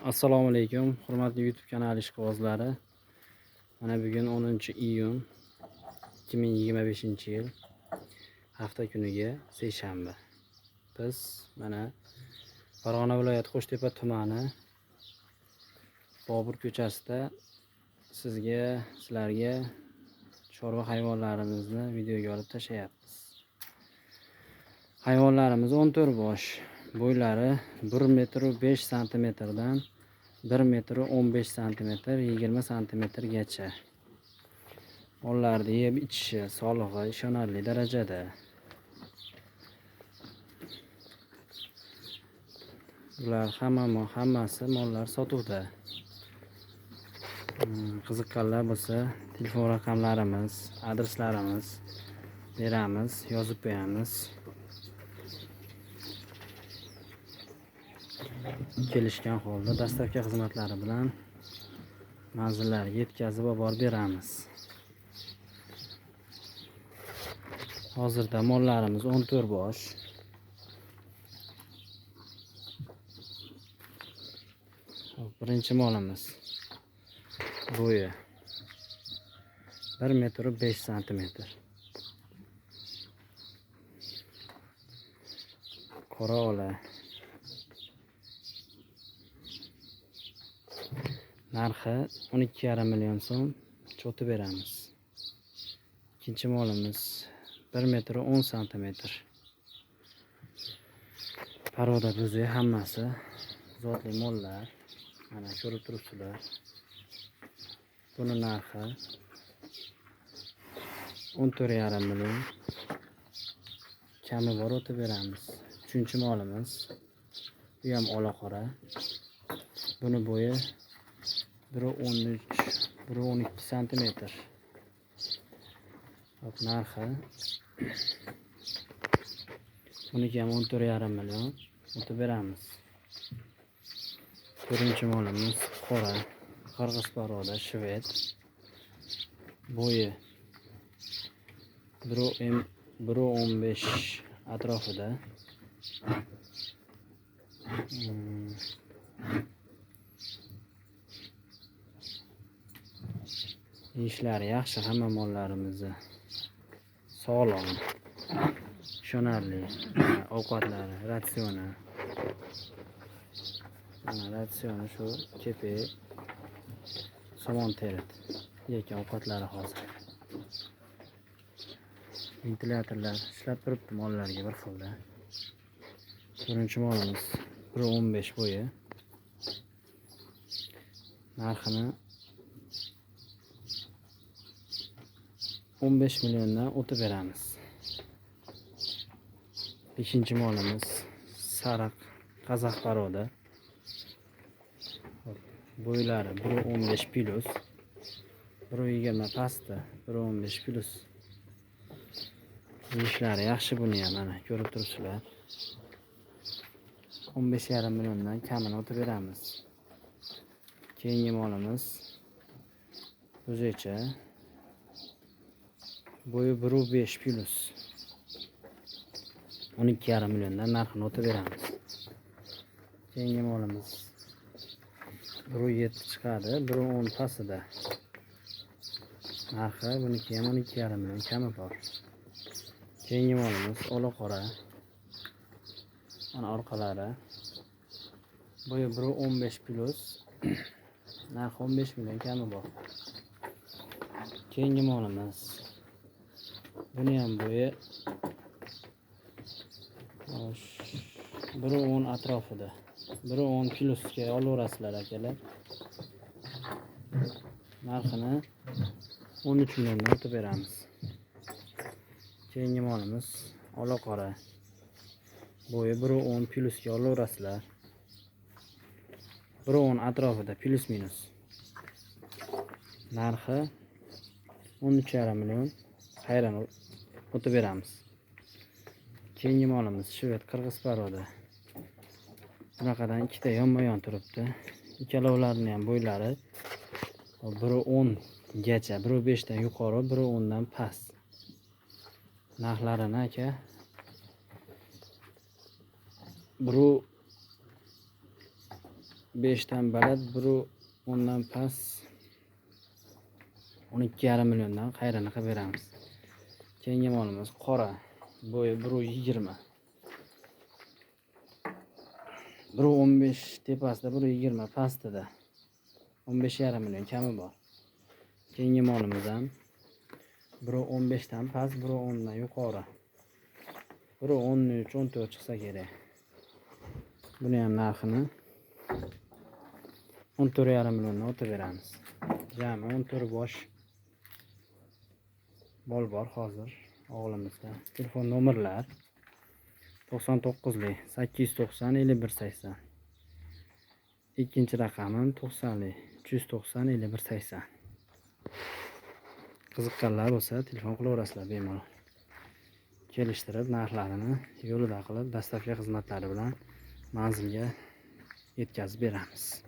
Assalomu alaykum, hurmatli YouTube kanali ishqibozlari. Mana bugun 10-iyun 2025-yil hafta kuniga seshanba. Biz mana Farg'ona viloyati Qo'shtepa tumani Bobur ko'chasida sizlarga chorva hayvonlarimizni videoga olib tashlayapmiz. Hayvonlarimiz 14 bosh. Bo'ylari 1 metr 5 santimetrdan 1 metr 15 santimetr 20 santimetrgacha. Mollarni yeb ichishi, sog'lig'i ishonarli darajada. Bular hammasi mollar sotuvda. Qiziqqanlar bo'lsa telefon raqamlarimiz, adreslarimiz beramiz, yozib qo'yamiz. Kelishgan holda dastavka xizmatlari bilan manzillarga yetkazib olib borib beramiz. Hozirda mollarimiz 14 bosh. Birinchi molimiz bo'yi 1 metr 5 santimetr. Qora ola. Narxi 12,5 million so'm cho'tib beramiz. Ikkinchi molimiz 1 metr 10 santimetr. Paroda buzi hammasi zotli mollar. Mana ko'rib turibsizlar. Buni narxi 14,5 million. Kami bor o'tib beramiz. Uchinchi molimiz bu ham ola qora. Buni bo'yi 1,13, 1,12 santimetr. Hop, narxi buniki ham 14,5 million o'tib beramiz. To'rtinchi molimiz qora, qirg'iz paroda, shved. Bo'yi 1,15 atrofida. Ishlari yaxshi, hamma mollarimizni sog'lom, ishonarli, ovqatlari, ratsioni. Mana ratsioni shu kepak, somon terit yegan ovqatlari hozir. Ventilyatorlar ishlab turibdi mollarga bir xilda. To'rtinchi molimiz 1,15 bo'yi. Narxini 15 milliondan o'tib beramiz. Beshinchi molimiz sariq qozoq paroda. Bo'ylari 1,15 plus, 1,20 pastda, 1,15 plus. Yeyishlari yaxshi buni ham mana ko'rib turibsizlar. 15,5 milliondan kamini o'tib beramiz. Keyingi molimiz o'zicha bo'yi 1,5 plus. 12,5 milliondan narxini o'tib beramiz. Keyingi molimiz 1,7 chiqadi, 1,10 pastida. Narxi buniki ham 12,5 million kami bor. Keyingi molimiz ola qora. Mana orqalari. Bo'yi 1,15 plus. Narxi 15 million kami bor. Keyingi molimiz buni ham bo'yi 1,10 atrofida. 1,10 plusga olaverasizlar akalar. Narxini 13 milliondan o'tib beramiz. Keyingi molimiz ola qora. Bo'yi 1,10 plusga olaverasizlar. 1,10 atrofida plus minus. Narxi 13,5 million xayron o'tib beramiz. Keyingi molimiz shved qirg'iz paroda. Bunaqadan ikkita yonma-yon turibdi. Ikkalovlarini ham bo'ylari 1,10 gacha, 1,5 dan yuqori, 1,10 dan past. Narxlarini aka 5 dan baland, 1.10 dan past. 12,5 milliondan qayrini qilib beramiz. Keyingi molimiz qora, bo'yi 1.20. 1.15 tepasida, 1.20 pastida. 15,5 million kami bor. Keyingi molimiz ham 1.15 dan past, 1.10 dan yuqori. 1.13, 14 chiqsa kerak. Buni ham narxini 14,5 milliondan o'tib beramiz. Jami 14 bosh mol bor hozir o'g'limizda. Telefon nomerlar 99lik 890 51 80. Ikkinchi raqamim 90lik 390 51 80. Qiziqqanlar bo'lsa telefon qilaverasizlar bemalol. Kelishtirib narxlarini yo'lida qilib, dostavka xizmatlari bilan manzilga yetkazib beramiz.